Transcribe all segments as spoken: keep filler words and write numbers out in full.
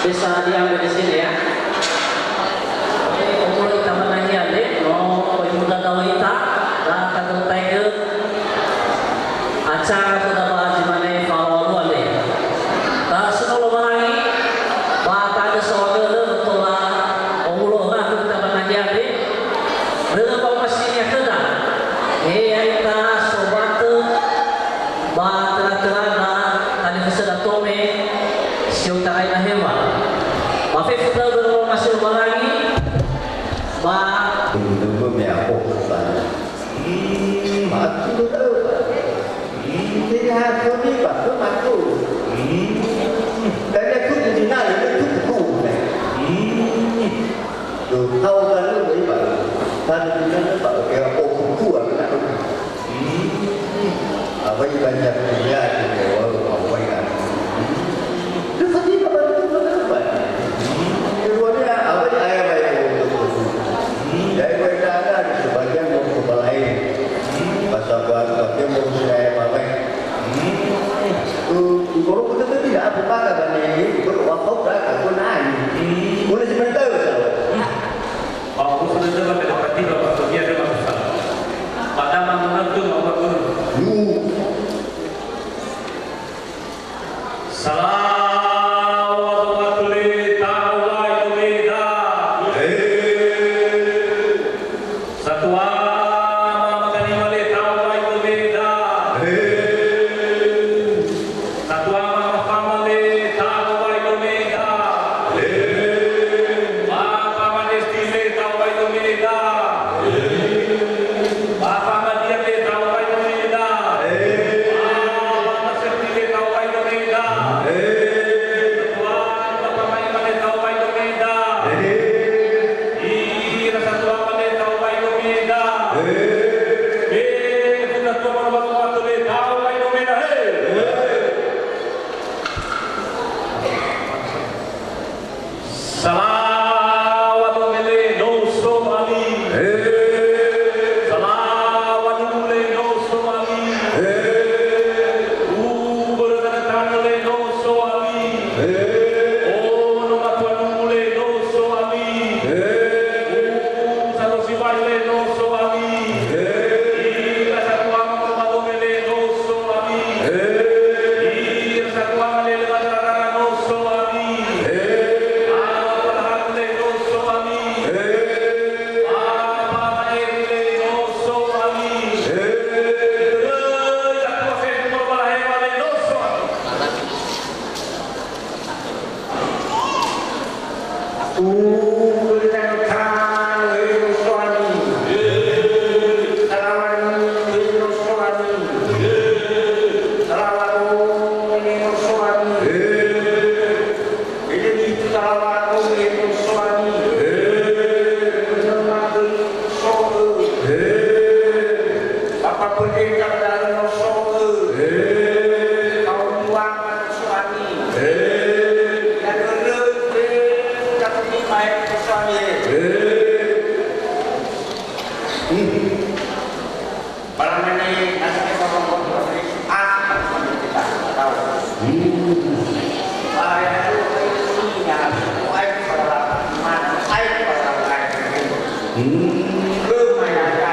Bisa diambil di sini ya. Oke, umur kita mana ya, Dek? No, umur kita tahu kita. Lah, kita tahu. Acara khöda ba zi mane fa'alualu andre. Ta'asuno Lowalangi, ba ta'andrö saohagölö tola owulo ora khöda ba nahia andre. Börö wa'omasinia khöda. He ya'ita sobatö ba töra-töra ndra talifusöda Tome si otarai nahewa. Ba fefu da'ö börö wa'omasi Lowalangi, ba Dulu me apo khöda. Hmm, matu da'ö. Hmm, jadi hasil ni, Pak, tu matu. Hmm. Dan dia tu di sini, dia tu tu. Hmm. Tu tahu kan lu, Pak. Kan di sana, Pak, dia oh, kuku, aku nak. Hmm. Apa yang banyak dia, dia, oh, apa yang. Lu pasti apa tu, apa? Hmm. Keduanya, apa yang ayah baik, oh, tu, tu. Hmm. Jadi, mereka ada di sebagian mau ke lain. Hmm. Pasal buat, sebagian mau saya baik. Hmm. Tu, tu, kalau kita tu tidak apa-apa, kan, ni, kalau apa-apa, kan, pun naik. Hmm. Boleh sebentar, Ustaz. Hmm. Ba urusan itu kan tidak berarti bahwa dia ada masalah. Pada mana tu, apa tu? Lu. Salawatu wa tuli ta'ala itu beda. He. Satua mama kani male ta'ala itu beda. He. Satua mama famale ta'ala itu beda. He. Papa madestile ta'ala itu beda. He. Papa madia le ta'ala itu beda. He. Papa maseti le ta'ala itu beda. He. Satua mama mai male ta'ala itu beda. He. Ira satua mane ta'ala itu beda. He. He, satua mane batu-batu le ta'ala itu beda. He. He. Salawatu mele noso ami. He. Salawatu mele noso ami. He. Ubur tanah le noso ami. He. Ono matua nulu le noso ami. He. Ubu sato sibai le noso ami. He. Ira satua mama mado mele noso ami. He. Ira satua male le madrara noso ami. He. Apa lahat le noso ami. He. Apa maeri le noso ami. He. Ira satua fefu moro balahewa le noso ami. Bapa pendeta ba da'ö noso'ö. He. Kaum tuanga noso'ami. He. Ya dödö, he, sudah terima, he, noso'ami, he. He. Hmm. Barang ini, nanti saya ngomong, ah, kita tahu. Hmm. Bahaya itu, ini, ya, aib pada mana, aib pada lain. Hmm. Lumayan, ya,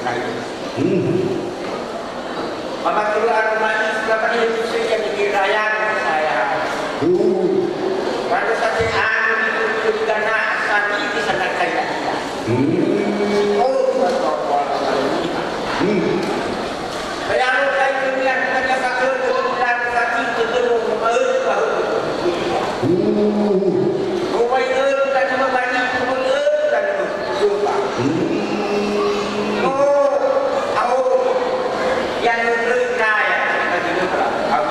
nah, itu. Hmm. Mama tua rumah ini sudah pada itu saya jadi rakyat saya. Hmm. Pada satu hari itu juga nak sakit di sana saya. Hmm. Oh, Tuhan, Tuhan, Tuhan, Tuhan. Hmm. Saya harus saya dunia kita dapat kerja dan sakit itu belum. Hmm. Rumah itu kita cuma bagi, cuma kita cuma. Hmm. Oh, oh. Yang lebih kaya, kita juga tahu.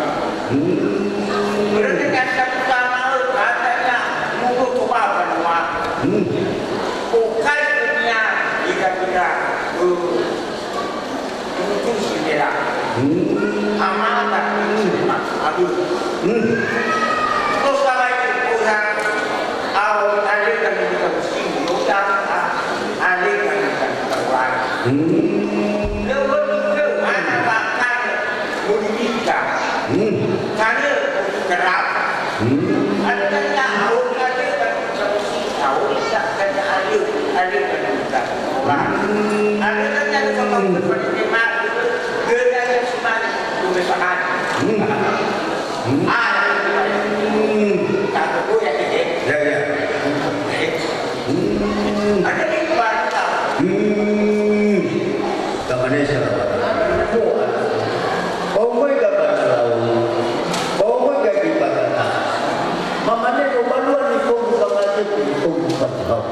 Hmm. Berarti kan satu sama katanya, mungkin coba banua. Hmm. Bukan dunia, kira-kira. Oh. Itu sendela. Hmm. Amanah itu, Mas Agus. Hmm. Terus kalau itu kurang, awal ada kan kita mesti, udah, ada kan kita kurang. Hmm. Lewat itu, mana bakal menikah? Hmm. Karena kerap. Hmm. Ada kan Hmm. Ah, hmm. Tak boleh, ya, ya. Hmm. Ada di luar, tak? Hmm. Tamane sarawata. Ba umoi gabana lau. Ba umoi gagi bakata. Mamane mobalua nifogu ba mate nifogu ba Tuhan.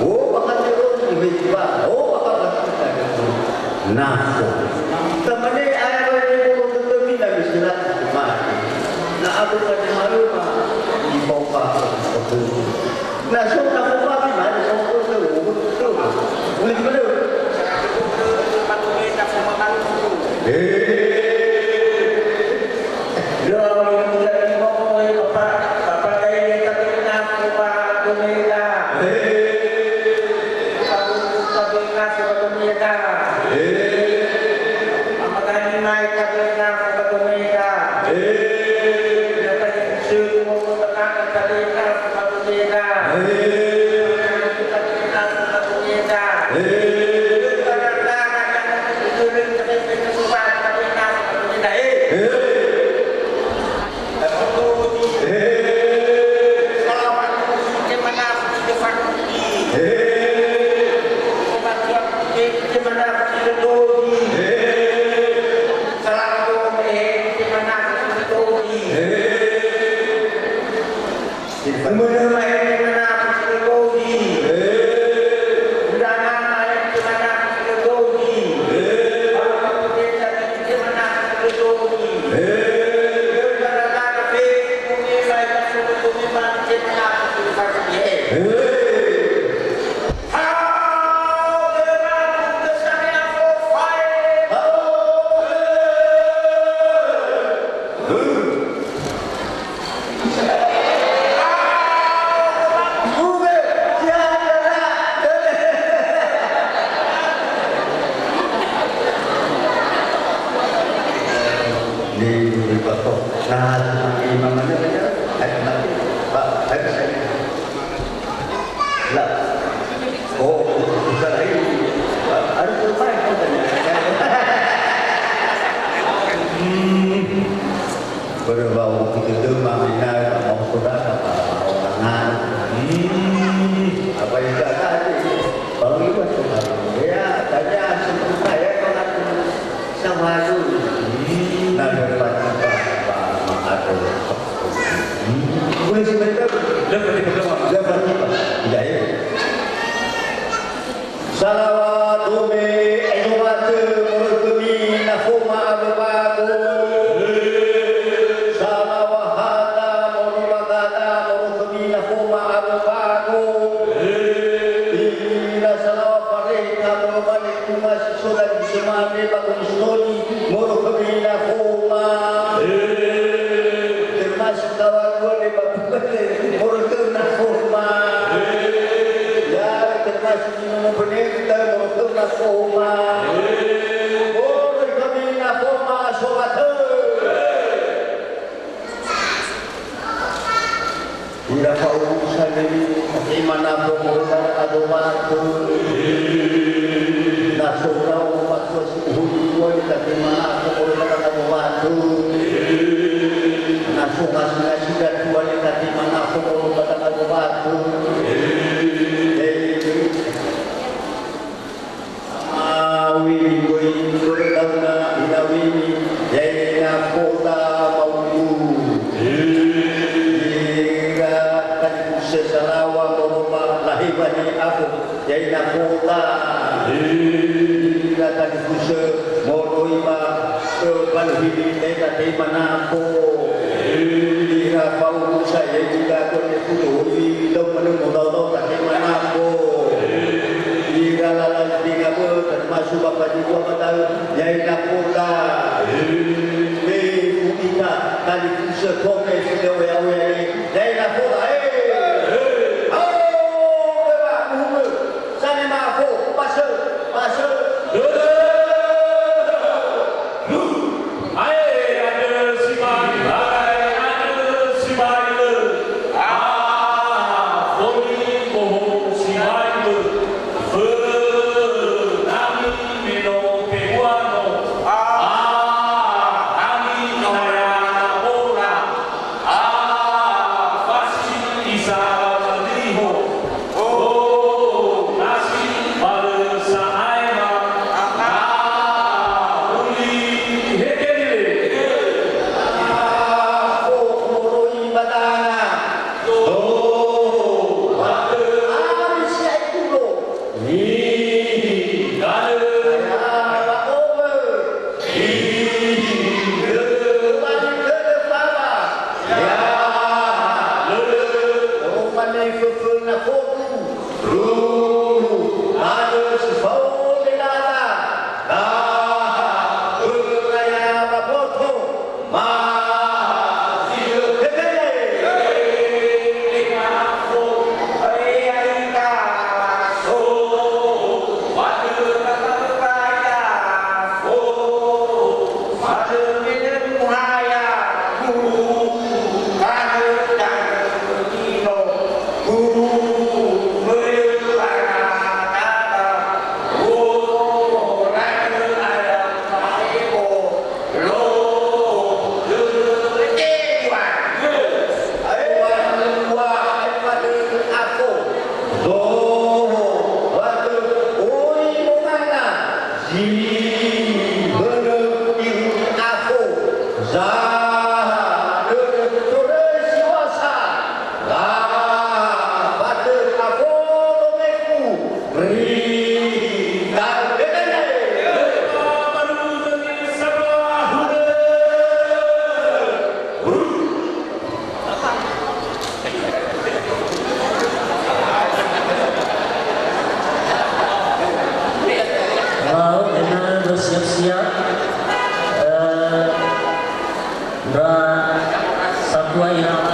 O, bakate ro ni hoi ba. O, bakate ro. Nafo. Tamane aya ro ni bolo tetemina misilati kemari. Na abu kate maluma. Di bau ba. Na so na foma bi mane so ko ko ko. Boleh boleh. Eh. Yo, jadi mo ko e papa, papa kai ni tapi na foma ko mega. Eh. Papa ko tapi na foma ko mega. Eh. Papa kai ni mai tapi na foma ko mega. Eh. Dapat suruh mo ko tapi na foma ko mega. Eh. Umur mai mana aku sudah gogi. Udah nama yang mana aku sudah gogi. Aku sudah gogi. Gara-gara Facebook ini, baik aku sudah gogi, mana aku sudah gogi. Nah, imam mana? Pak, Lah. Oh, bukan lagi. Harus bermain, kan? Hmm. Pada bau kita tu, mami nak, mau saudara, mau tangan. Hmm. Apa yang tak ada? Kalau itu, ya, tanya sebentar, ya, kalau Sawadu. Na lö fatiba ba ma'andrö. Boleh sebentar? Lö fatiba, lö fatiba. Lö fatiba. Iya, iya. Salawat dome, ayo watö, moroi khömi, na foma awö bago. Salawat hata, moroi bagada, moroi khömi, na foma awö bago. Ira salawat fareta, moroi bale Uma si so daging semane ba Koni Sutoni, moroi khömi na foma. Termasuk kawan dua ne ba Pupete, moroi khömi na foma. Ya, termasuk di nono peneta, moroi khömi na foma. Moroi khömi na foma, sobatö. Ira fa'urusa nemi, imana pemurda ado batu. Na sobrau batu si uhun dua, tapi mana pemurda ado batu. Na so ngasi-ngasi datua, tapi mana pemurda ado batu. Awi, woi, woi, dauna, ina wini, yaina foda maudu. Ira talifusö salawa moroi ba lahebahe afo, yaina foda. Ira talifusö moroi ba, ö, baluhili leta tema nafo. Ira fa'urusa, yaina foda, oi, dau manö modau-dau ta tema nafo. Ira lala zinga bö, termasuk Bapak Ibu Amat Daud, yaina foda. Be fu'ita, talifusö kome, si lö oya-oya, yaina foda, eh. Hao, beba, muhumö, sane mafo, pasö, pasö. Ae, andrö sibai, ae, andrö sibai lö. Ah, foni bohou sibai lö. Fö, nami me no pebuano. Ah, nami no ya ora. Satua ira.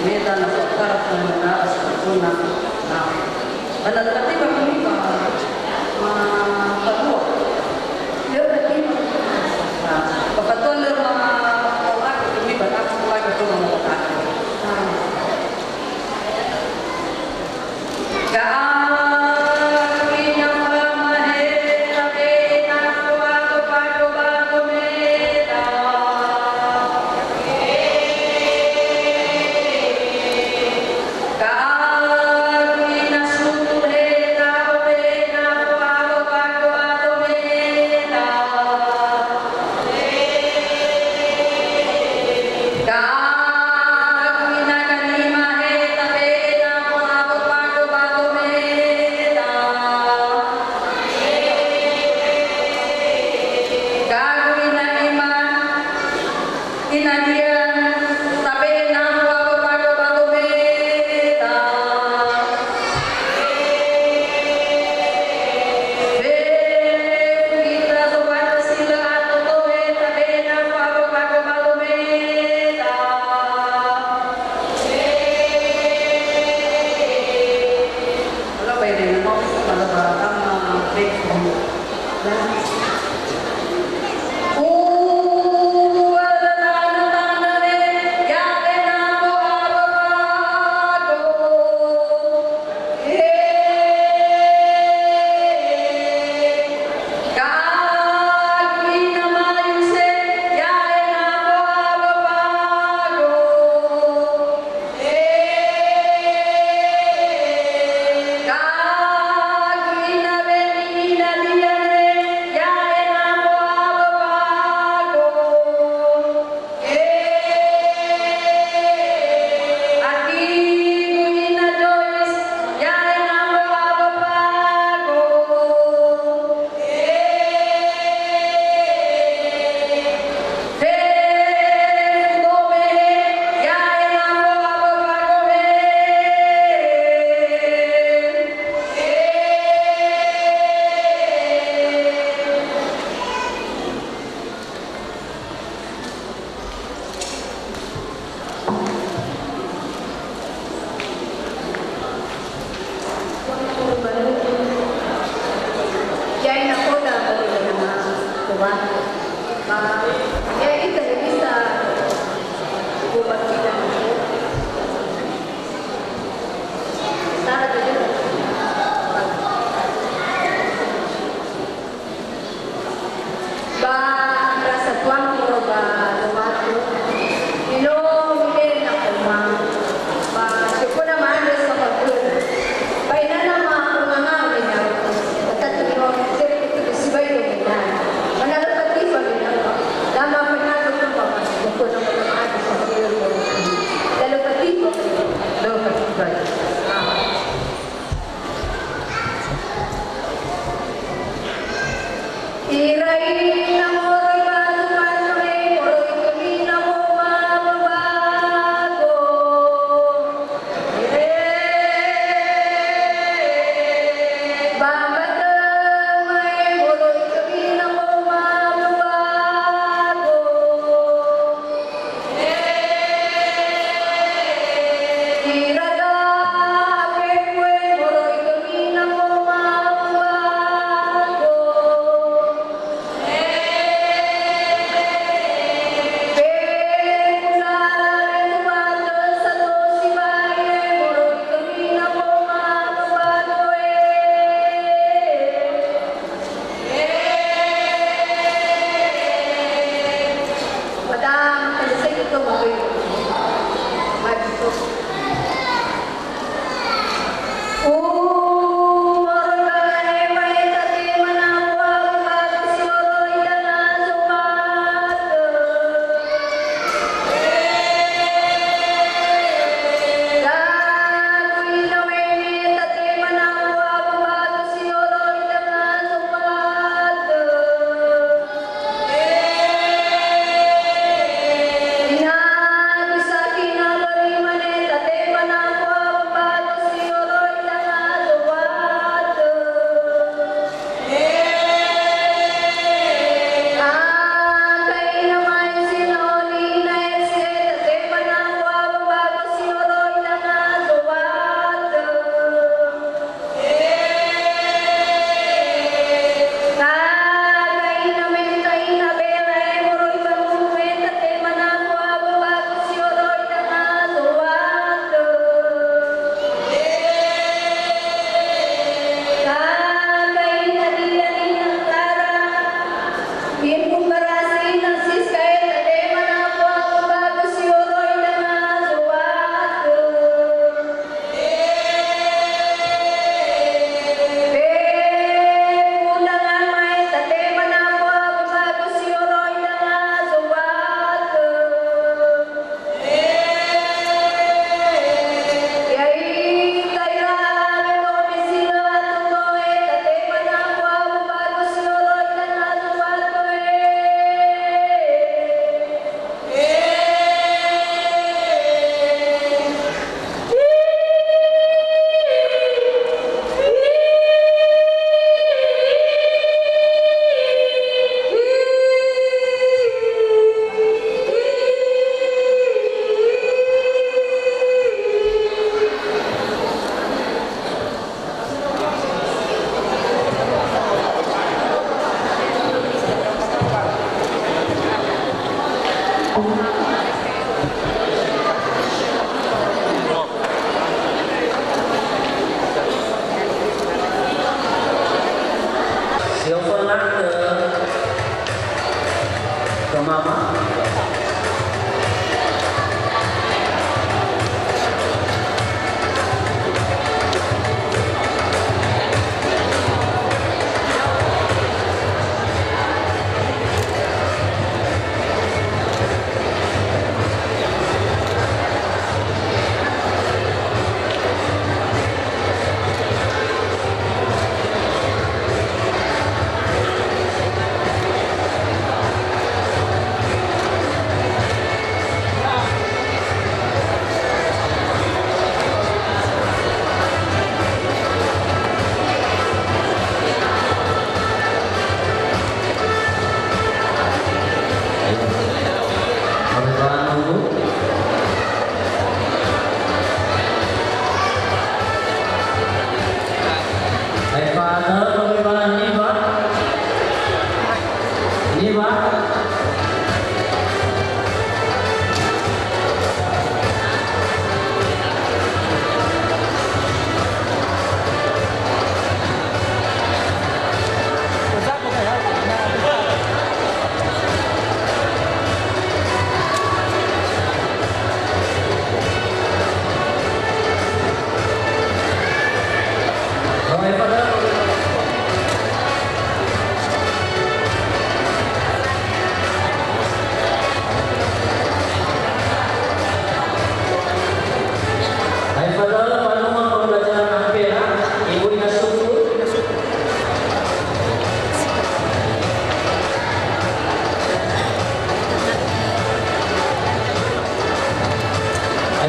Meda na fa'ohara khömi na asukuna na. Ba na lö matiba khömi ba ma falua. Lö matiba. Ba fatua lö ma fa'ohara khömi ba na fa'ohara khömi ba ma fa'ohara.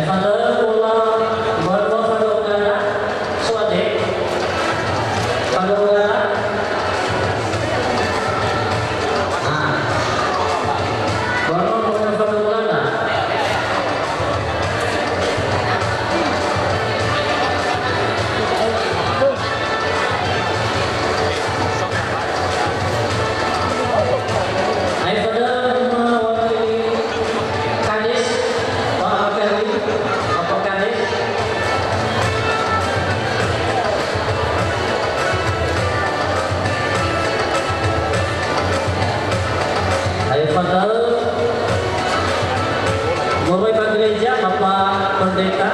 Fatö, mula, mbanua Fado Uganda, so ade. Fado Uganda. Ah. Mbanua, mbanua Fado Uganda. Ae fada mewakili Kadis, Pak Ferdi, Bapak Kadis. Ae fada moroi ba gereja, Bapak Pendeta.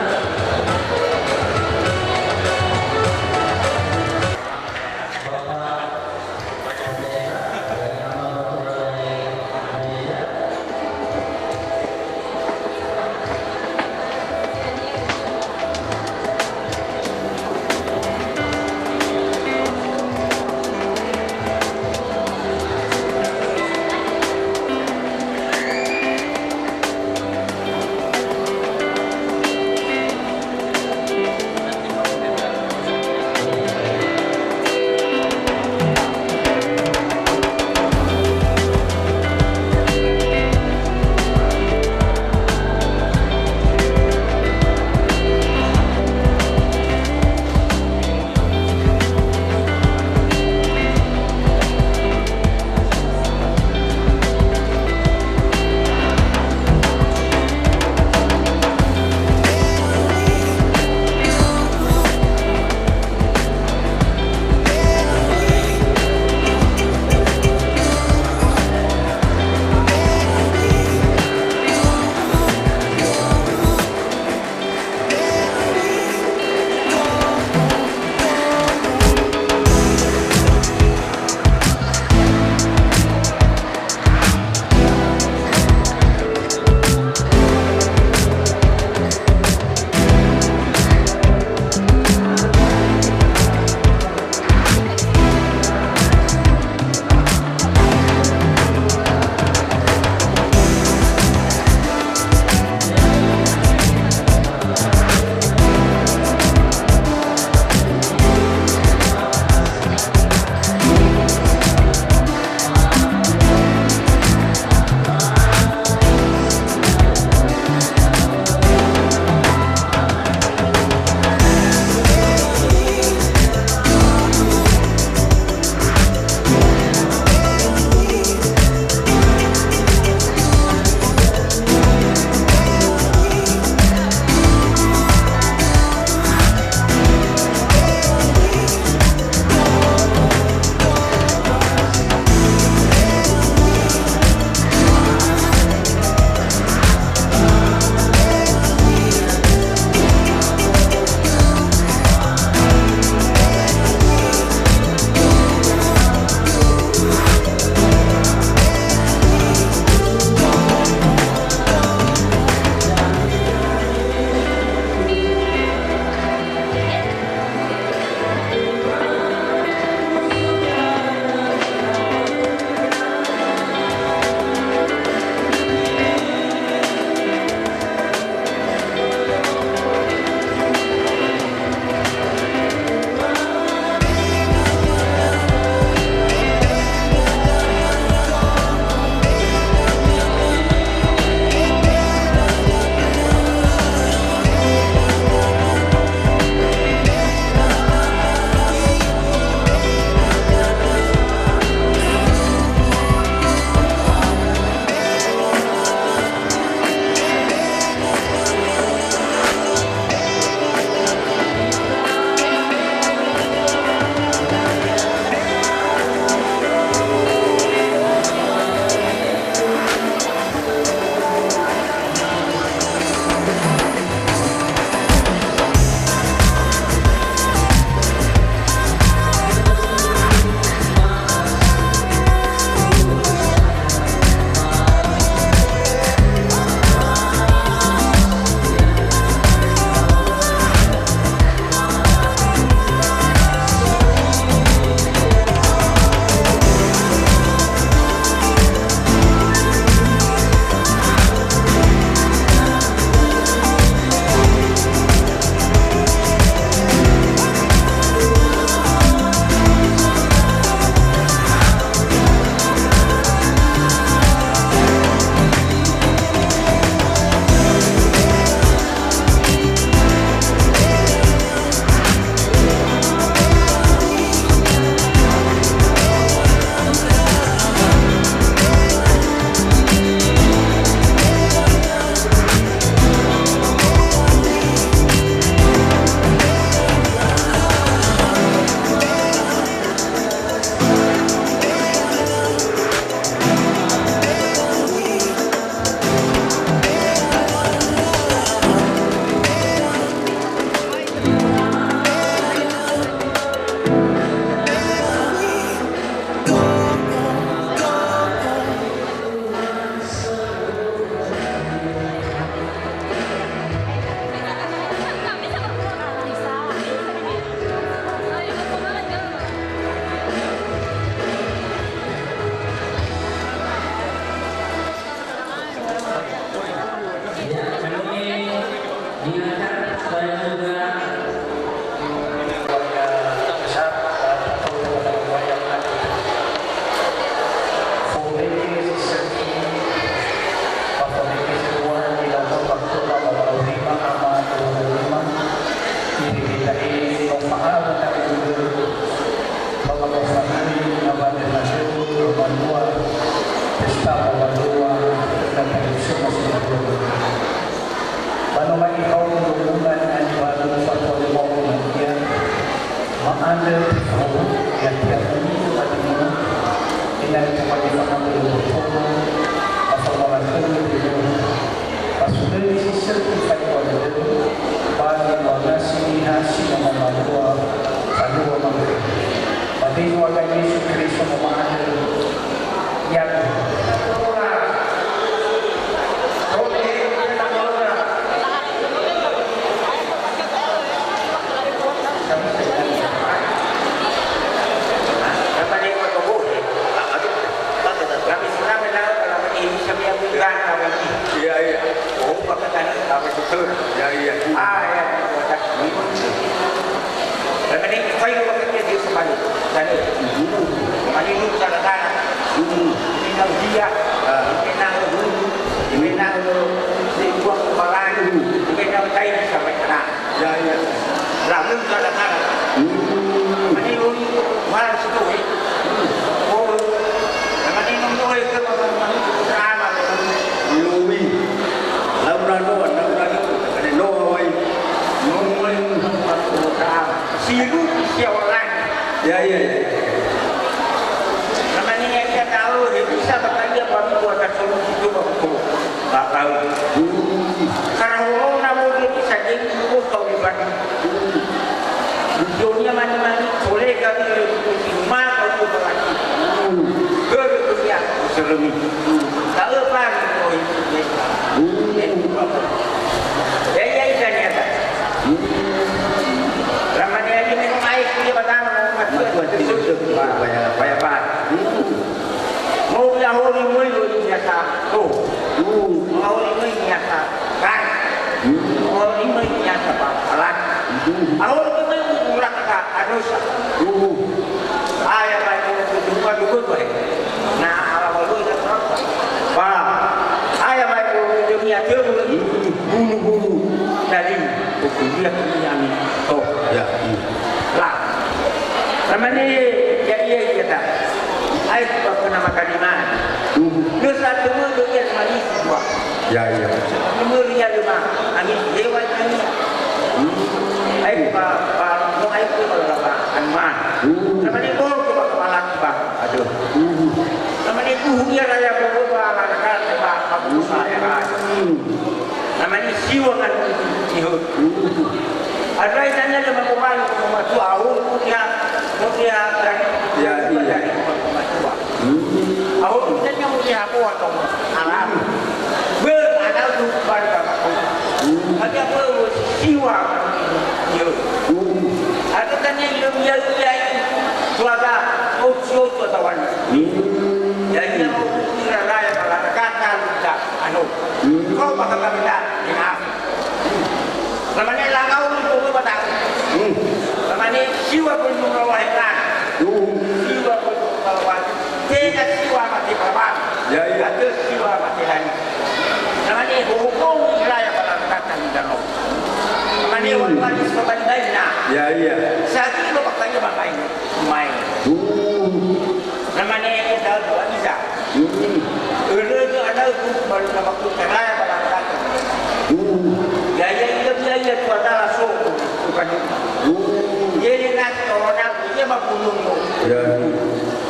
Ba no ma'e fao nungunga ni'anibalu fatua lima wulu ia, ma'andrö fao, ya'ia muni ba dino, ena'ö tobali fa'andrö botono, ba fangolakhöu dino, ba sudöi si sökhi faewa dödöu, ba nibuangasi niha si no mamalua, falua mangöi. Ba döi zo'aga Yesu Keriso no ma'andrö, Ya'ia. Iya, iya. Oh, Pak Petani, apa betul? Ya, iya. Ah, ya. Lamane, fai wa kete dia semani. Tani. Mani lu tara-tara. Ini nau dia. Ini nau lu. Ini nau lu. Ini buah kepala. Ini nau tai sampai kena. Ya, ya. Lalu tara-tara. Mani lu. Malam situ, eh. Oh. Mani nunggu, eh, ke malam, malam, drama, eh. Lui. Laura noa, laura noa. Kene noa, wai. Noa, wai. Drama. Sirupi sia olangi. Ya, ya, ya. Namanya ya, ya tahu, ya bisa bertanya, Pak, buat tak solusi coba betul. Tak tahu. Karena corona mau dia bisa jadi, oh, tahu di mana. Dunia mani-mani, boleh kami, rumah, kalau dia berarti. Kerja, seremi. Tahu, Pak, oh, itu, ya. Ya, ya, ya, ya. Lamane aja memang air dia batang, matuan, matuan, betul, betul, betul, payah, payah, payah. Mau dia hori mui, hori biasa. Tuh. Mau hori mui biasa. Kan? Mau hori mui biasa, Pak. Alat. Mau hori mui, urak, Kak. Aduh, Kak. Ayah, Pak, itu, itu, itu, itu, itu, itu. Nah, ala malu, ya, Pak. Ayah, Pak, itu, itu, itu, itu, itu. Bulu-bulu dari kuliah ini. Oh, ya, iya. Lah. Namanya ya, iya, iya, ta. Ai, Pak, pernah makan di mana? Terus satu minggu dia sama isi dua. Ya, iya. Minggu dia lima. Angin dewa ini. Ai, Pak, Pak, mau ai, Pak, Pak, Pak, Pak. Namanya, oh, Pak, kepala, Pak. Aduh. Namanya, uh, iya, raya, Pak, Pak, Pak, Pak, Pak, Pak, Pak, Pak. Namanya siwa kan ihut. Ada itanya dia mau main, mau masuk awal, dia, mau dia dari, ya, iya, dari masuk. Awal itanya mau dia apa atau alam. Ber, ada tu bar. Tapi apa siwa kan ihut. Ada tanya dia, dia, dia, keluarga, oh, siwa tu atau. Ya, iya, mau kira raya, kalau kata, anu. Kau bakal kami dah, ya. Namanya langau ni pokok batang. Namanya siwa pun mau lawan. Siwa pun mau lawan. Tega siwa mati papan. Ya, iya. Ada siwa mati lain. Namanya hukum raya pada kata di danau. Namanya wali-wali sebanding lain, nah. Ya, iya. Saat ini bapak tanya bapak ini, main. Namanya kita doa bisa. Ere tu ada tu baru nama ku keraya pada kata. Ya, ya, iya, iya, iya, tu adalah so, bukan. Jadi, nak, orang nak, iya, mah gunung, no. Ya.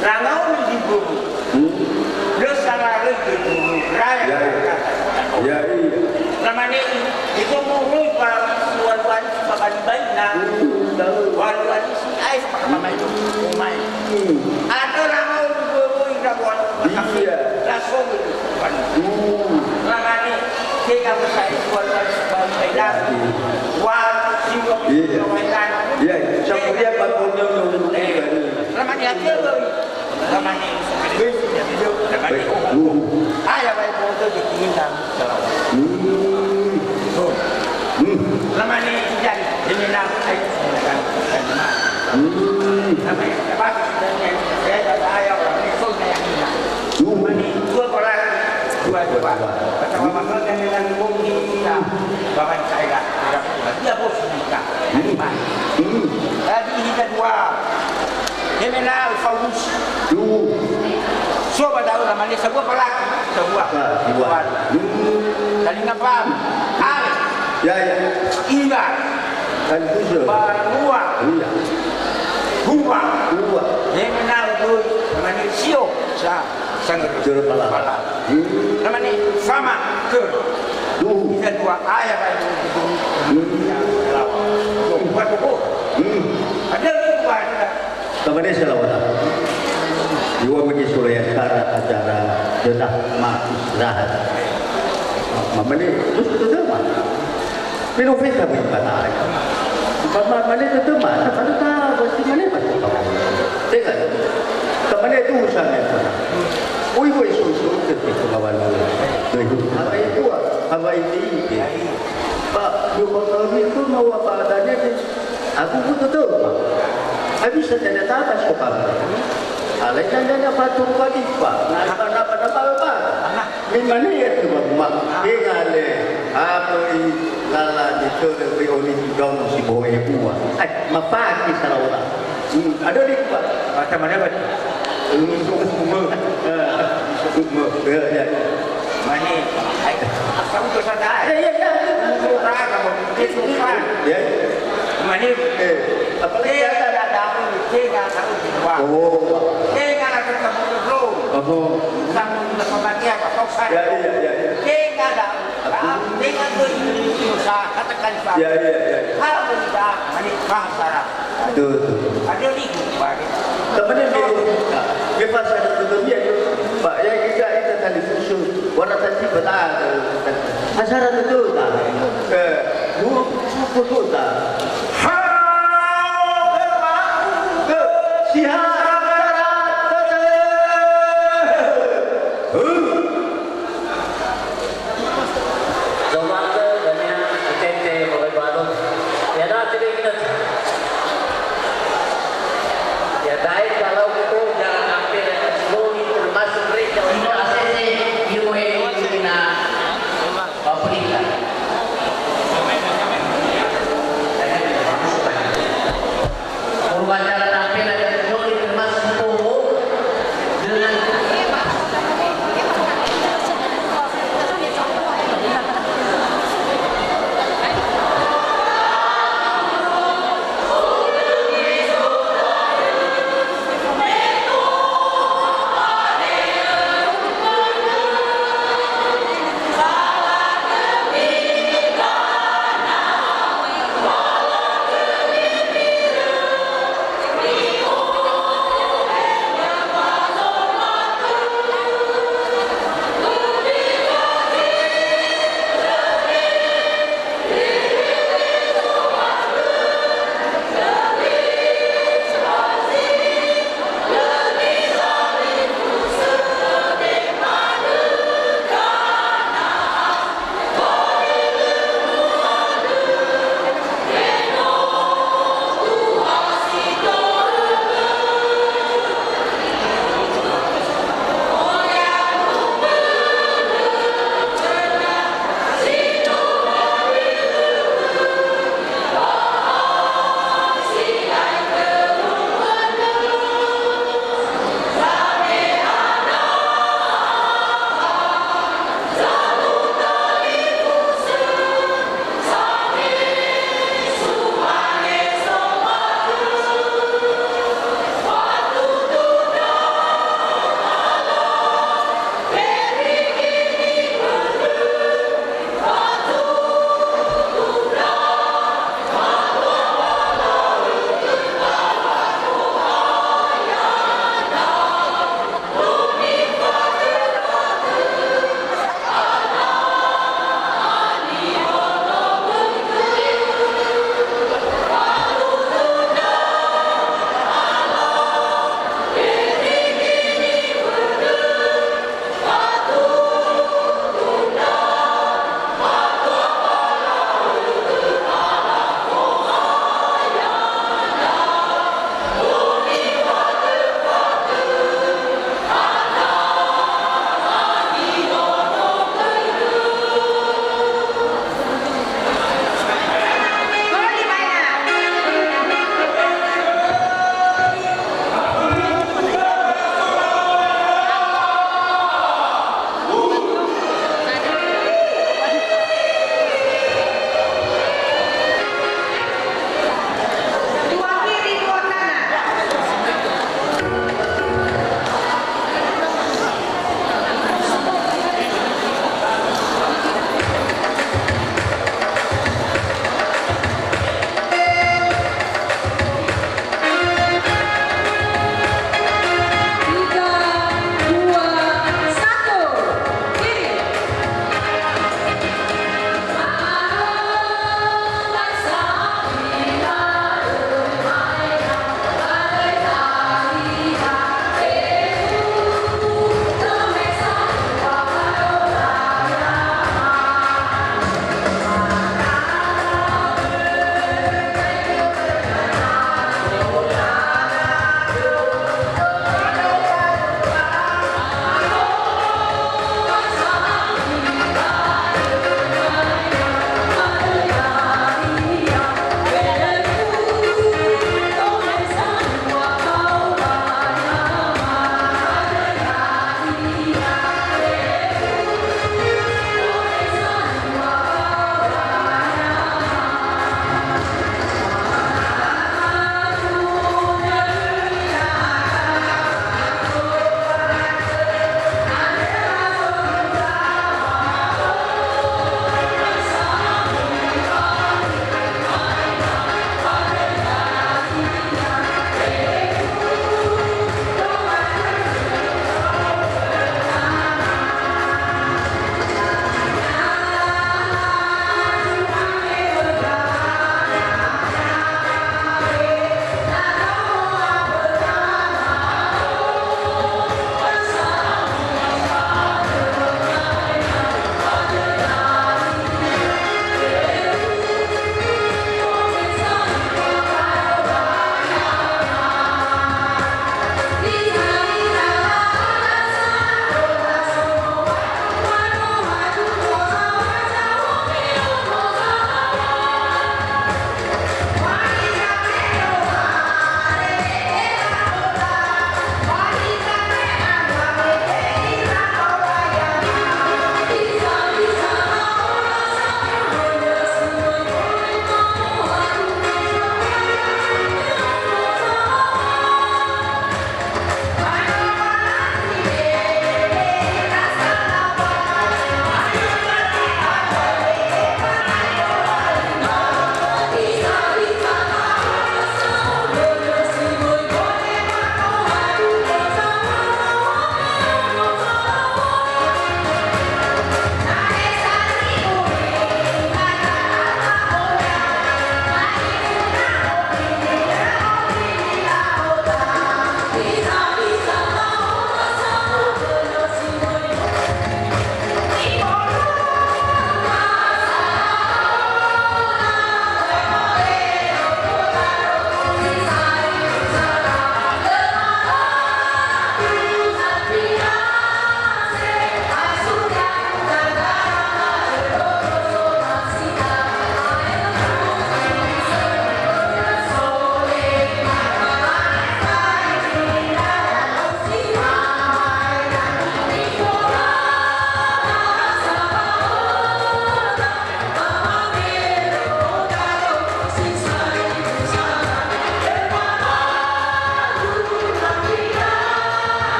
Langau ni di gunung. Dia salah lagi gunung, raya. Ya, iya. Ya, iya. Namanya itu, itu gunung, Pak, tuan-tuan, Pak, baik-baik, nah. Tahu. Wali-wali si Ais, Pak, Mama itu, Umai. Ada langau di gunung, Iya. Langsung. Hmm. Lamani, kita besai buat bangsa. Iya. Wah, siwa. Iya. Iya, saya kuliah Pak Purnyo, eh, lamani aja, boy. Lamani. Baik. Hmm. Ayah baik, mau kerja, tinggal. Hmm. Tuh. Hmm. Mane ijari, demena ai. Hmm. Mane, apa? Saya tak ada orang ni, so saya ni. Mane, dua orang, dua, dua. Pertama, maka dengan bumi kita, bapak saya, dia bos kita. Ani mah. Hmm. Tadi kita dua. Demena Paulus. Du. So ba da'ö lamane sawua palaki, sawua. Sa-, dua. Dua. Hmm. Talinga paham? Ale. Ya, ya. Ila. Kan bisa. Banua. Iya. Dua. Dua. Demena doi lamane sio. Sa. Sangger. Juru pala. Pala. Hmm. Lamane sama ke. Du. Kita dua ayah baik. Hmm. Ya, lawan. Dua, dua. Hmm. Ada dua, ada. Tamane selawata. Iwa mege solaya acara, acara dedah ma istirahat. Mamane, terus itu dah, Ma. Mino feta bagi kata. Mama mane itu mah, tak ada tahu, pasti mane pasti tahu. Tengok. Tamane itu urusan yang sana. Ui, ui, susu, ketika kawan lu. Apa itu, apa ini? Pak, yuk, kalau itu mau apa adanya, Agu gutu tu, Pak. Habis saya tanya tata sopa. Alai tanya-tanya patung kadifa. Napa, napa, napa, Pak? Mimani ya tu, Pak. Mak, tinggal le. Apa i lala di tu, le, oli di daun si boe buah. Ai, mapaki salah orang. Hmm, ada di, Pak. Macam mana, Pak? Untuk semua. Eh, untuk semua. Ya, ya. Mane, ai, asal udah sadar. Ya, ya, ya. Udah sadar, kamu. Dia sumpah. Ya. Mane, eh, apa lagi? Tenga ada da'ö, tenga ada da'ö. Oh. Tenga ada kamu belum. Oh. Kamu udah pemakai apa? Kau sadar. Ya, ya, ya, ya. Tenga ada. Aku. Tenga tuh, usaha, katakan, Pak. Ya, ya, ya. Kalau tidak, mane, masalah. Betul, betul. Ada ni, Pak. Teman yang dia, dia pasal ada betul dia tu. Pak, ya, kita, kita tali khusus. Warna tadi betul. Acara betul, tak? Eh, bu, bu, betul, tak? Ha, Pak. Ke, sihat, betul. Huh. Zomatö dania itete moroi ba Alo. Ya'ia da'e te'ila ginötö. Ya'ia da'e kalau kita jangan hampir yang sepuluh termasuk mereka. Ino asese, ino he, ino ina, ba pelita.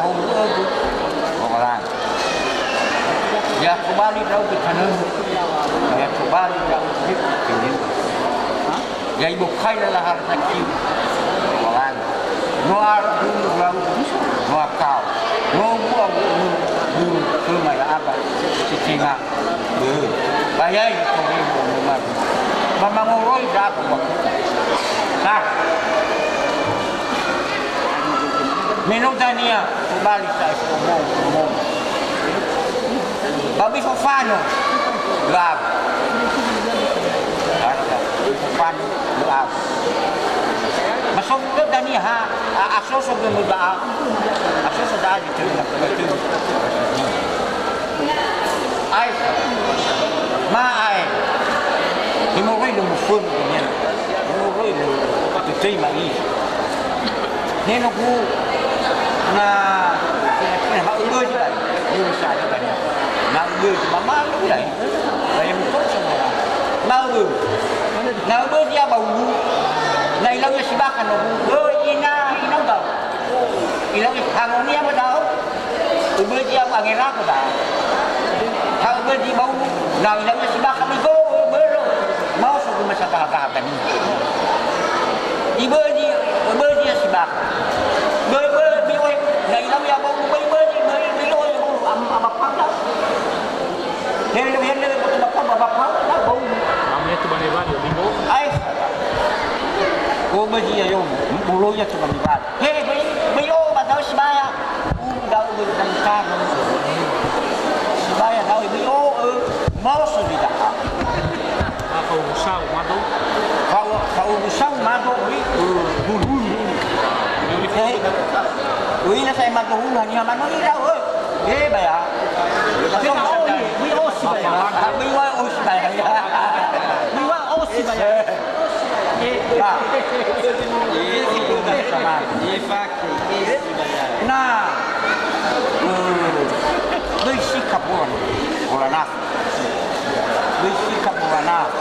Holu'ögu, Lowalangi. Ya tobali ndra'ugö tanögu, ya tobali ndra'ugö tanögu. Ya ibokai lala harta kiu, Lowalangi. No aru dulu lau, no akau. No bua bulu, bulu, bulu, ya aba, si tenga. Böi. Ba ya'e zi tori mbanua. Ba mangoroi ndra'aga ba kuta. Sah. Me no dania, tobali sa'ae fo'omo, fo'omo. Ba böi fofanö, lö agu. Harga, böi fofanö, lö agu. Ba so gö dania ha, a, asoso gö no da'a. Asoso da'a zi töna. Ae, ma ae. He moroi lö mufönu dania. He moroi lö atötöi ma'i. He no gu na, na ha öbözi lai. Ni usaha dania. Na öbözi, ma, ma öbözi lai. Lai muto semua. Na öbözi. Na öbözi ya bau. Na ilau ya sibaka no gu. Öi, ina, ina bau. Ilau hangonia ba da'ö, öbözi ya'o angeragu da'ö. Ha öbözi bau, na ilau ya sibaka migo, börö, maoso guma sagaha-gaha dania. Ibözi, öbözi ya sibaka. Bö, bö, böi ohe, na ilau ya bau, böi, böi, böi, böi ohe, bau, am-, abapau da'ö. Hele, hele, bau, abapau, abapau, na bau. Namanya tu bane-bane, bingo. Ae. Öbözi ya yo, bolo ya tu bane-bane. He, böi, böi o'ö ba da'ö sibaya. U'u da'ö böi tangkara. Sibaya da'ö böi o'ö, maoso zi da'a. Ah, fa'ogu sau mado. Fa'o-, fa'ogu sau mado, ui. Hulu, hulu, hulu. He, ui na sa'ae mado hulu, haniha mano ira, oi. He, baya. Böi o'ö, böi o'ö sibaya. Böi o'ö sibaya. Böi o'ö sibaya. Na, eh, böi sika bola, bola nasi. Böi sika bola nasi.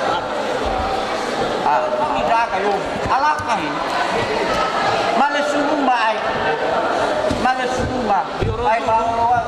Ah, ini daga yo. Alaka ini. Male sumumba ai. Male sumumba. Ai, ba, ba, ba.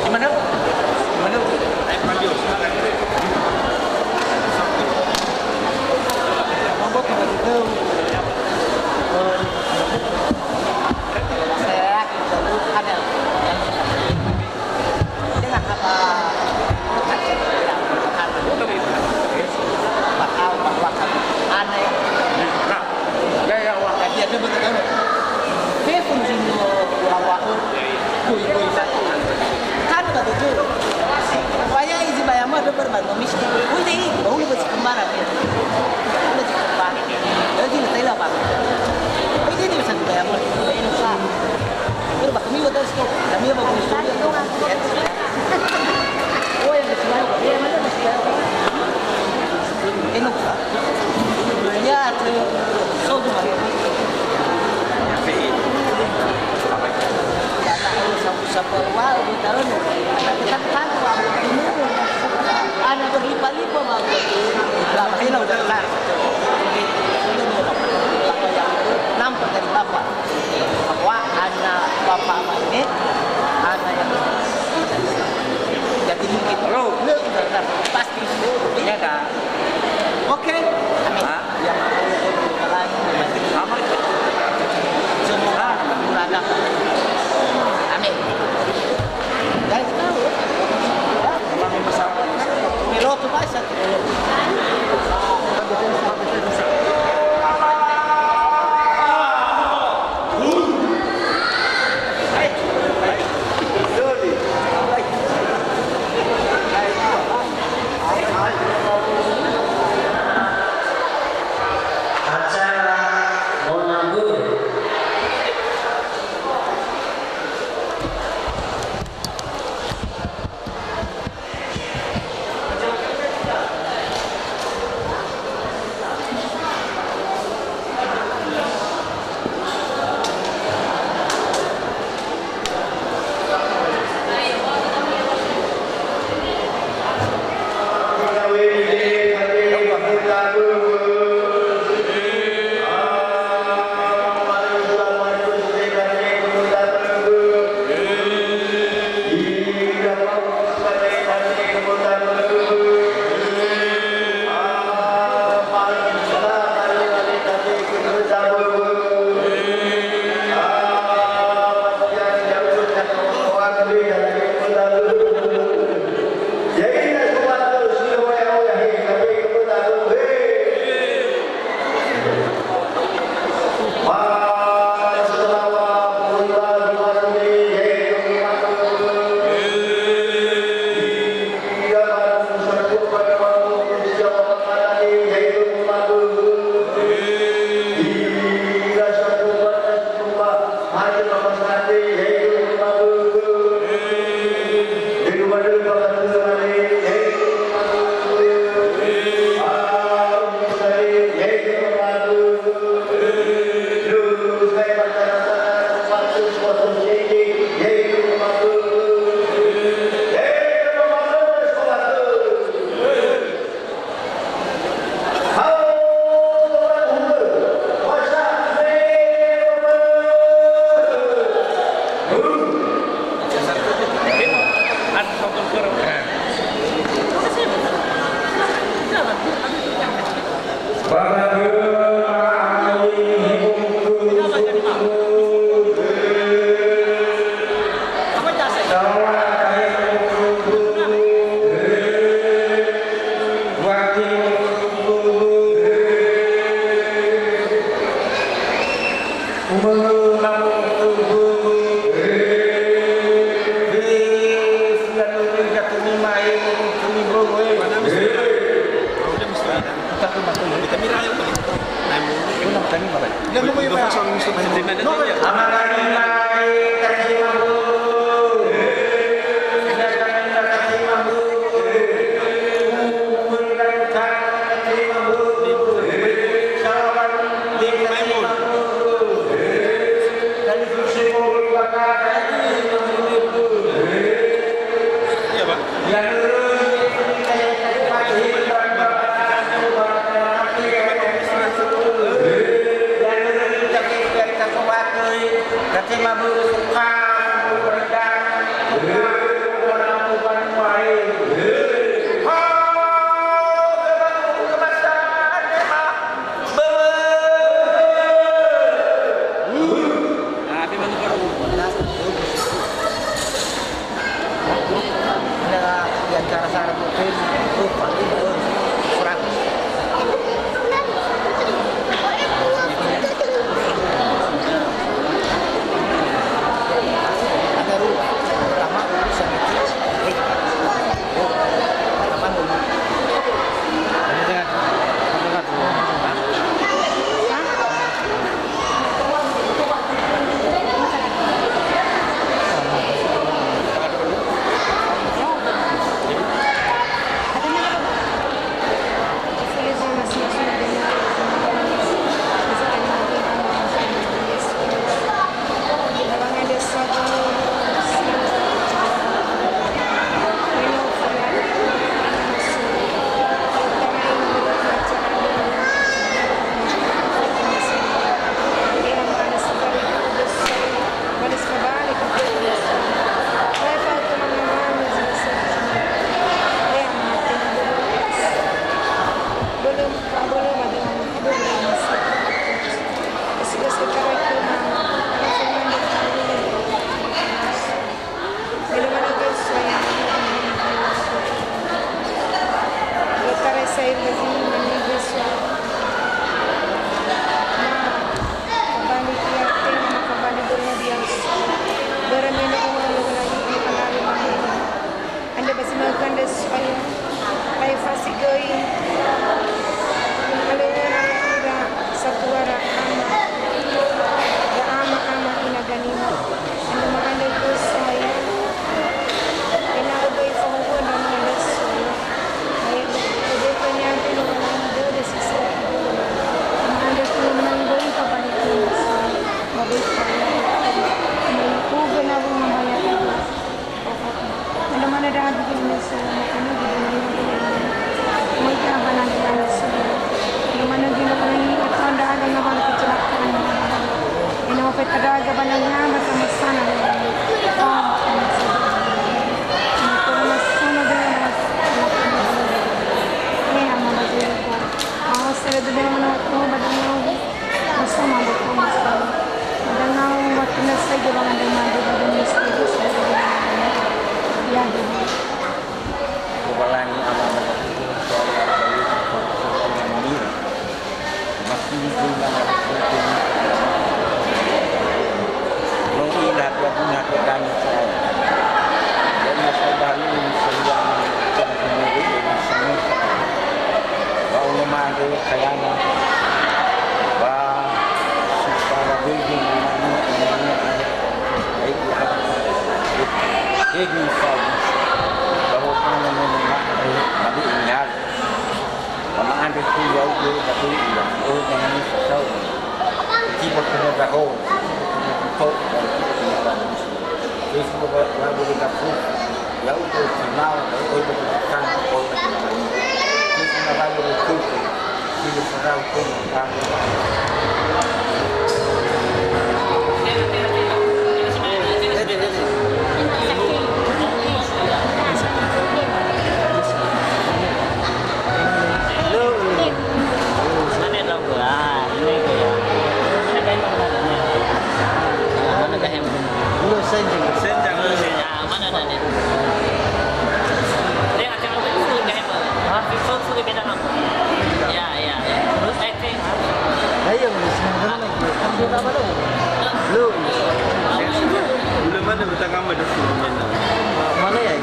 Di mana? Di mana? Fefu zi no urawa. Kui, kui, kui. Kan ba duduk. Waya izi bayama do ber ba no misti. Ui dei, bahulu ba si kembara. Bahulu ba si kembara. Jadi na taila ba. Ui dei, di bisa bayama. Ber ba kami wa das ko. Kami ba ko. Oi, yang kecil. Eno ka? Ya, te, so, du, ma. Ya, na, sa, sa, wa, du, ta, no. Kan, kan, wa, ana berlipat-lipat, ma. La, eno, ta. Nampak dari bapak. Bahwa ana bapak ini, ana yang jadi mungkin. Halo. Pasti. Iya, kan? Oke. Amin. Hah? Ya. Amin. Semoga murah. Amin. Dari tahu. Melo tu bahasa. Andre ba zi manö khö andre So'aya, ba efasi göi halöŵöra ira satuara ama, ya'ama ama ina ganima. Andrö ma'andrö khö So'aya, ena'ö böi fahuhuö ndra'o andre So'aya. Ba ya'ia, ödökhö ni'andrö lowalangi dödö si so. Ma'andrö khö lowalangi böi fabali khöma So'aya, ba böi fabali khöma. Ma'u'ugö nawunga ba ya'ia. Andrö manö ndra'aga göi So'aya, makana göi ndra'aga göi. Möi ta'a ba nandrö nandrö So'aya. Andrö manö göi ndra'aga göi, eto ndra'aga ngawalö kecelakaan. Ena'ö feta ndra'aga ba nangea ba tamasana. Oh, tamasana. Makana masana dengan mas. Eh, ama ba Jericho. Awas, saya dulu mana waktu ba dunia. Masa maboko masa. Ada nau waktu nasa aja bang ada madu pada mesti terus ada. Ya, dulu. Kubalangi ama madu. Masih di rumah. Nau ina dua guna ke kami. Jadi saya baru saya yang. Ba ono ma'andrö kayana, ba si fara dödö ma'andrö, ma'andrö, ma'andrö, ba hotana nono ma'andrö, ma'andrö. Ba ma'andrö khö ya'ugö ba dödö, o, ba ma'andrö sasau. Tiba khö ndra'o, to, ba tiba khö ndra'o. Terus ba, ba, ba, ba, Ya'ugö timao, ya'ugö timao, ya'ugö timao. Terus na lalu berkumpul, ini perau pun kami.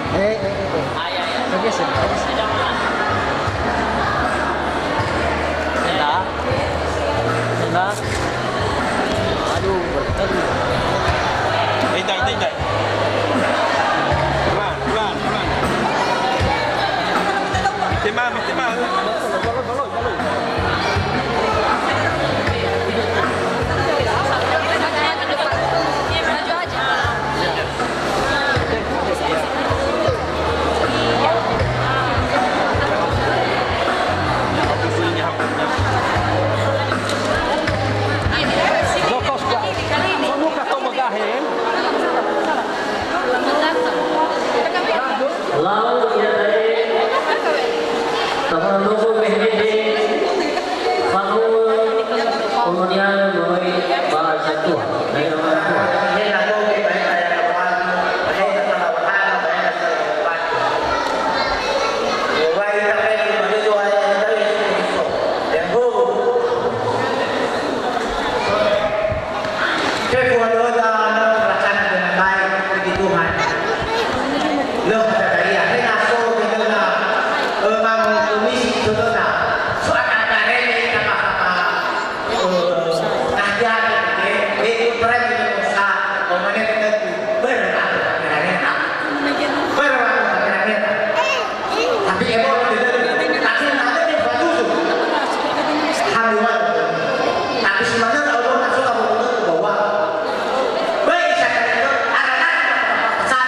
Eh, eh, eh, eh. Bergeser, bergeser. Tenda. Tenda. Aduh, aduh. Tenda, tenda. Pelan, pelan, pelan. Tema, tema. Lau ia da'e, tafanondogo wehede, fanu'ö kolonial moroi ba Zatua, daerah Zatua. Fefu halöda na perasaan dengan baik, puji Tuhan. Lö kata ia, he na so dengan, eh, mang komisi sodona. So akan karene ita mahapa, eh, kajian, eh, eh, itu keren ini Musa, komanen itu berapa, berapa, berapa, berapa. Tapi ebolo dede, tapi nade di fatusu. Hamiwan. Tapi si manö Allah masuk ke buku itu bahwa baik saya itu adalah pesan.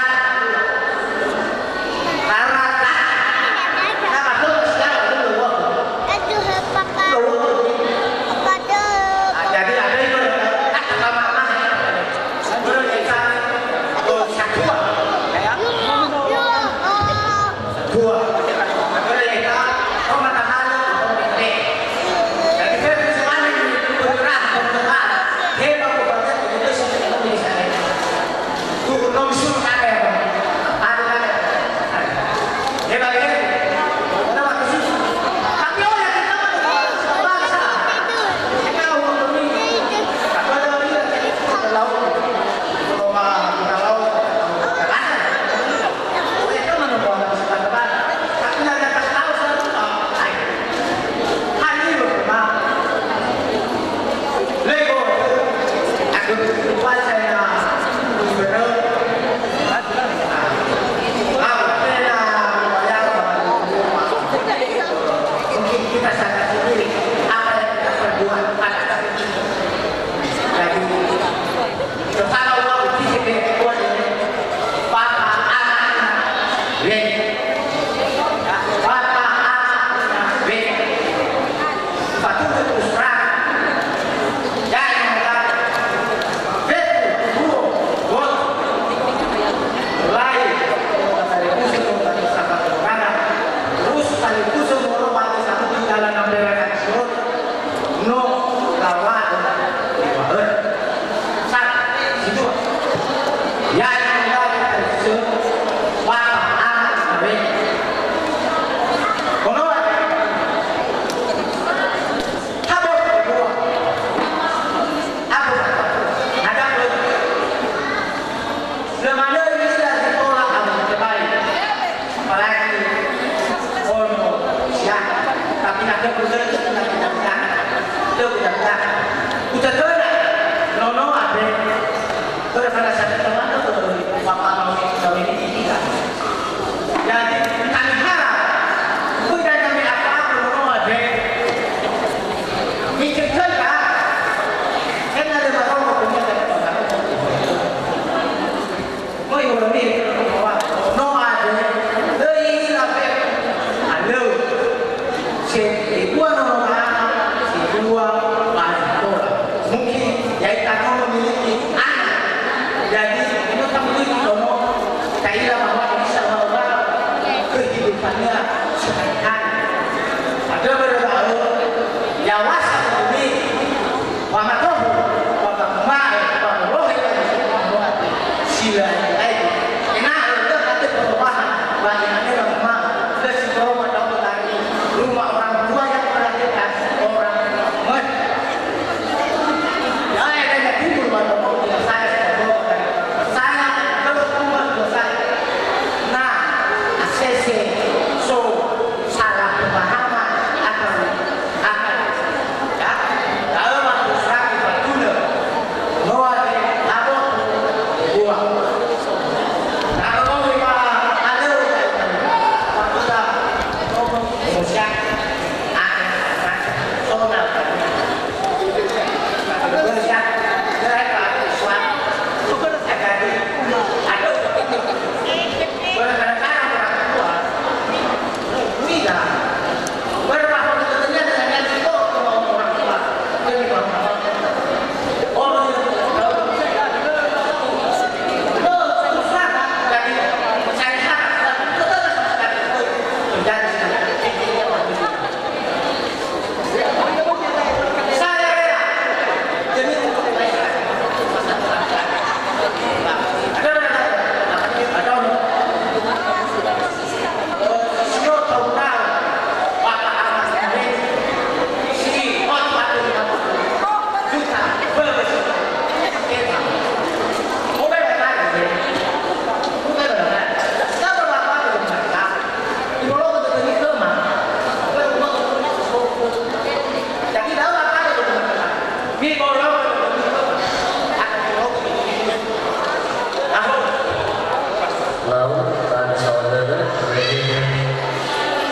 Lau, ba ada sawadara, behehe,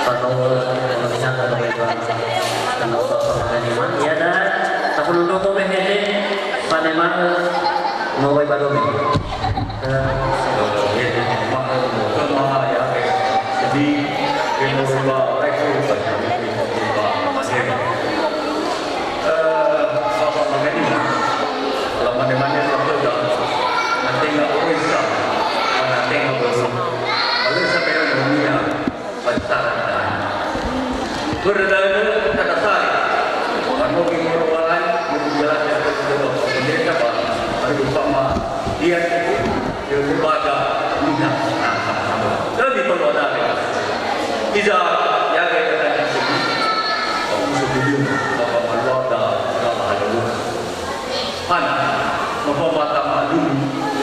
fanowö, pemilihan atau bebas, kenapa pemilihan iman, ya dan, tak perlu dukung behehe, panema'ö, ngowai ba dome. Eh, jadi, Eh, Bapak Magani, lamane-mane saböda, na tenga oi sa, ba na tenga bösö. Ba lö samera nonia, ba sara da'e. Börö da'ö, kada sari. Ba no gingoro walai, mungkin jelas ya, pendeta, ba, ba, ba, dia, Ya'ia lembaga niha. Lebih perlu ada. Iza, ya, ya, ya, ya, ya. Aku setuju, Bapak Maluada, Bapak Haluan. Pan, Bapak Mata Maklum,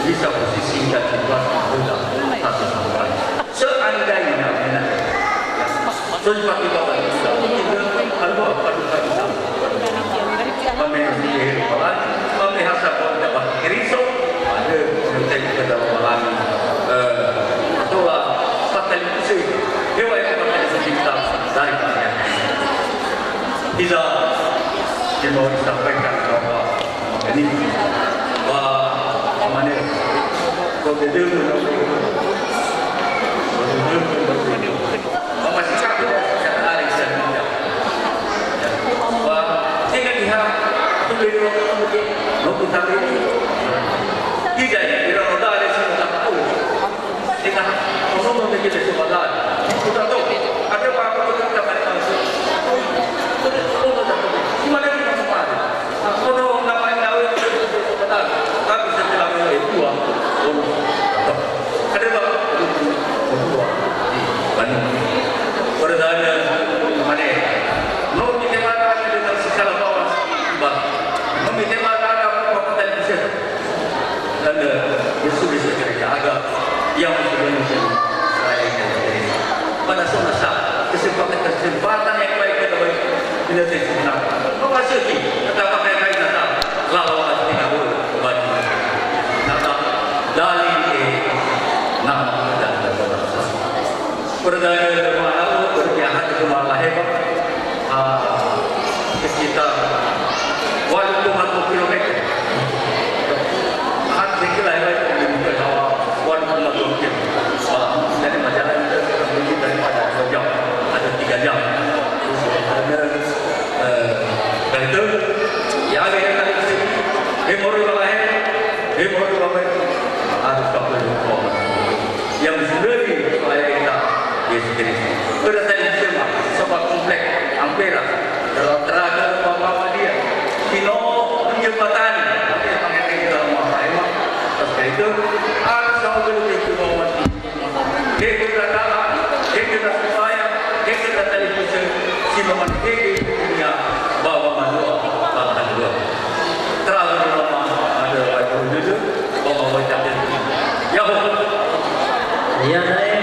bisa posisi dan situasi berbeda. Satu sama lain. Seandainya, ya. So, sifati Bapak Ibu, kita, aduh, aduh, aduh, aduh. Mame, eh, Bapak, mame hasa Bapak Keriso, ada komentar kita dalam malam, eh, itulah, fatal itu sih. Dewa itu fatal itu kita dari Bapak. Tidak, dia mau disampaikan bahwa ini, wah, mana, kok dia dulu, Ba, tenga niha, tu beli lo, lo kita beli. Tidak, tidak ada sih, tak tahu. Tenga, ono, ono, kita coba dah. Kita tahu, ada apa, kita tak tahu. Kita tahu, kita tahu. Cuma lagi, kita tahu. Ono nama yang tahu, tapi setelah itu, ono. Ada bak, ono. Di Bandung. Pada saat mana? No, kita mana dengan segala bawa, bak. No, kita mana ada apa, kita bisa. Dan, eh, besok-besok kita jaga. Yang sudah menjadi saya, pada saat kesempatan-kesempatan yang baik kita baik, kita terima. Maka sedih, tetap pakai kain Natal. Lalu kita boleh kembali. Natal, dari, eh, nama dan bangsa. Perdana, mana, berpihak ke Malaheba. Ah, sekitar walu koma dua kilometer. Hat sekila hebat, walu koma dua kilometer. Wah, dari Majalengka ke Kemudi daripada dua jam, ada tiga jam. Terus, eh, kereta, ya, ada yang tadi ke sini. Dia baru lahir, dia baru lahir. Harus tak perlu. Yang mendahului supaya kita Yesus Kristus. Pada saya cuma sebab komplek Ampera, dalam teraga Bapak dia. Tino menjembatani, tapi pakai kita rumah Pak Imam. Terus itu, harus sama betul itu bahwa Hegel datang, hegel datang supaya, hegel datang itu se-, si moman hegel dunia, bahwa manusia, bahwa manusia. Terlalu lama ada waktu dulu, bahwa wajah itu. Yahoo. Iya, dai.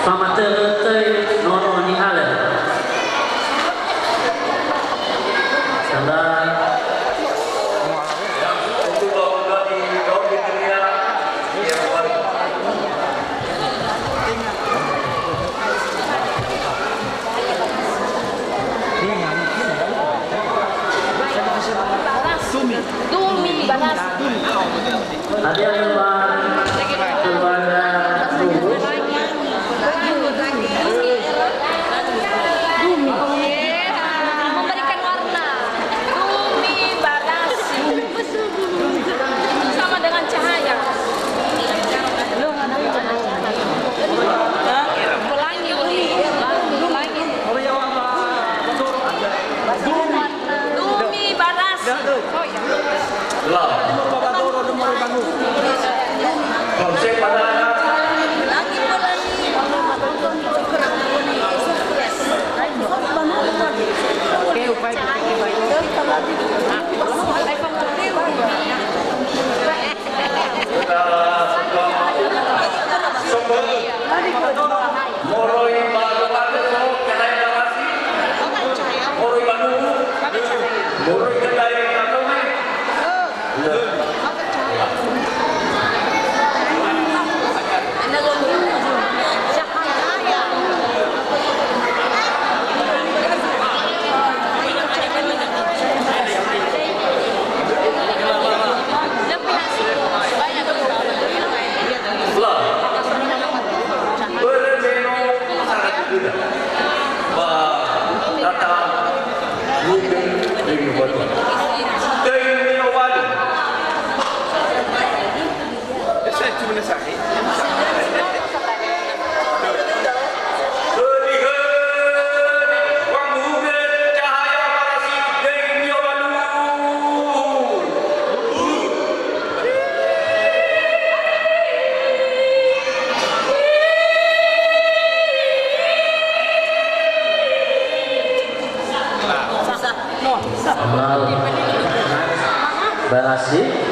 Sama teu-teu nono nihalö. Sandai. Dumi, balas. Hadir kepada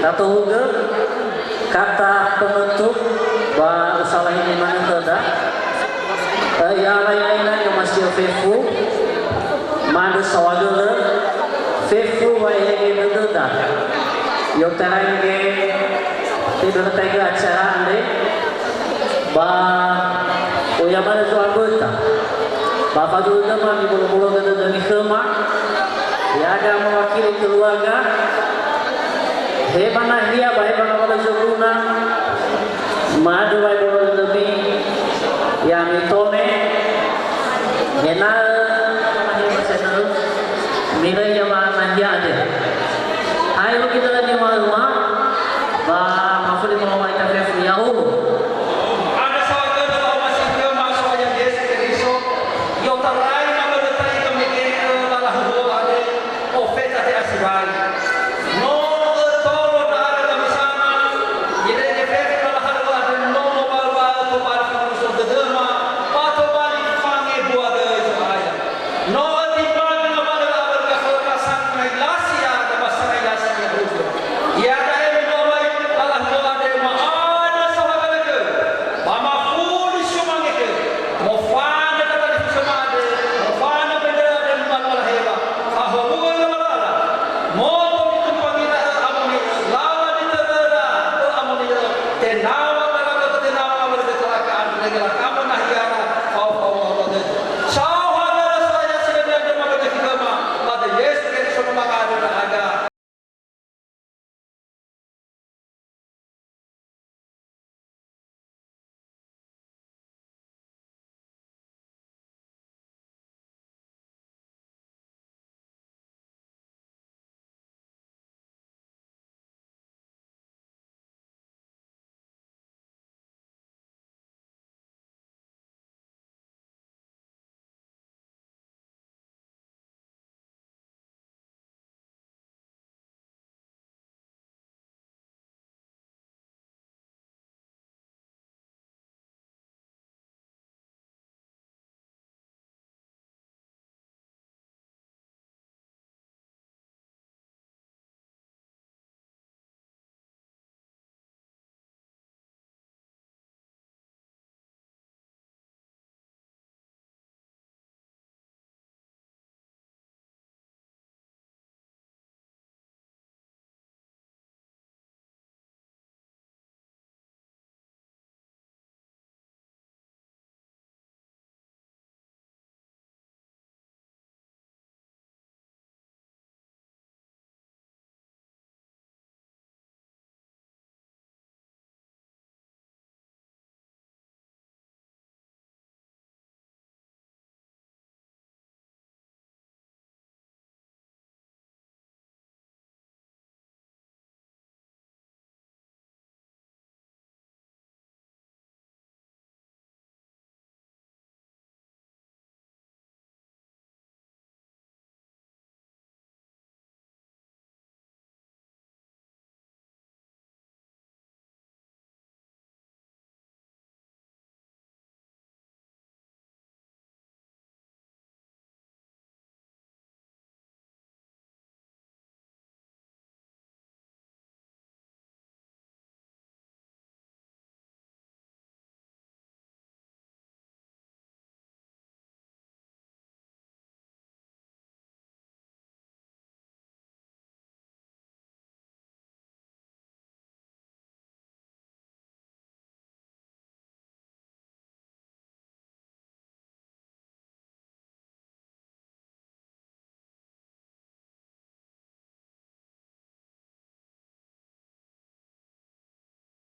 Atohugö kata penutup ba usalahini manö khöda. Eh, ya lain-lain na nyomasi'ö fefu, ma'andrö saohagölö fefu wa'ehege dödöda. I'otarai nge tebörötaigö acara andre, ba oya manö zo'amböta. Ba faduhu döma mibolo-bologö dödömi khöma, ya'aga mewakili keluarga, he ba nahia ba he ba ngawalö zoguna, ma'andrö wa'ebolo dödömi, ya'ami Tone, ena'ö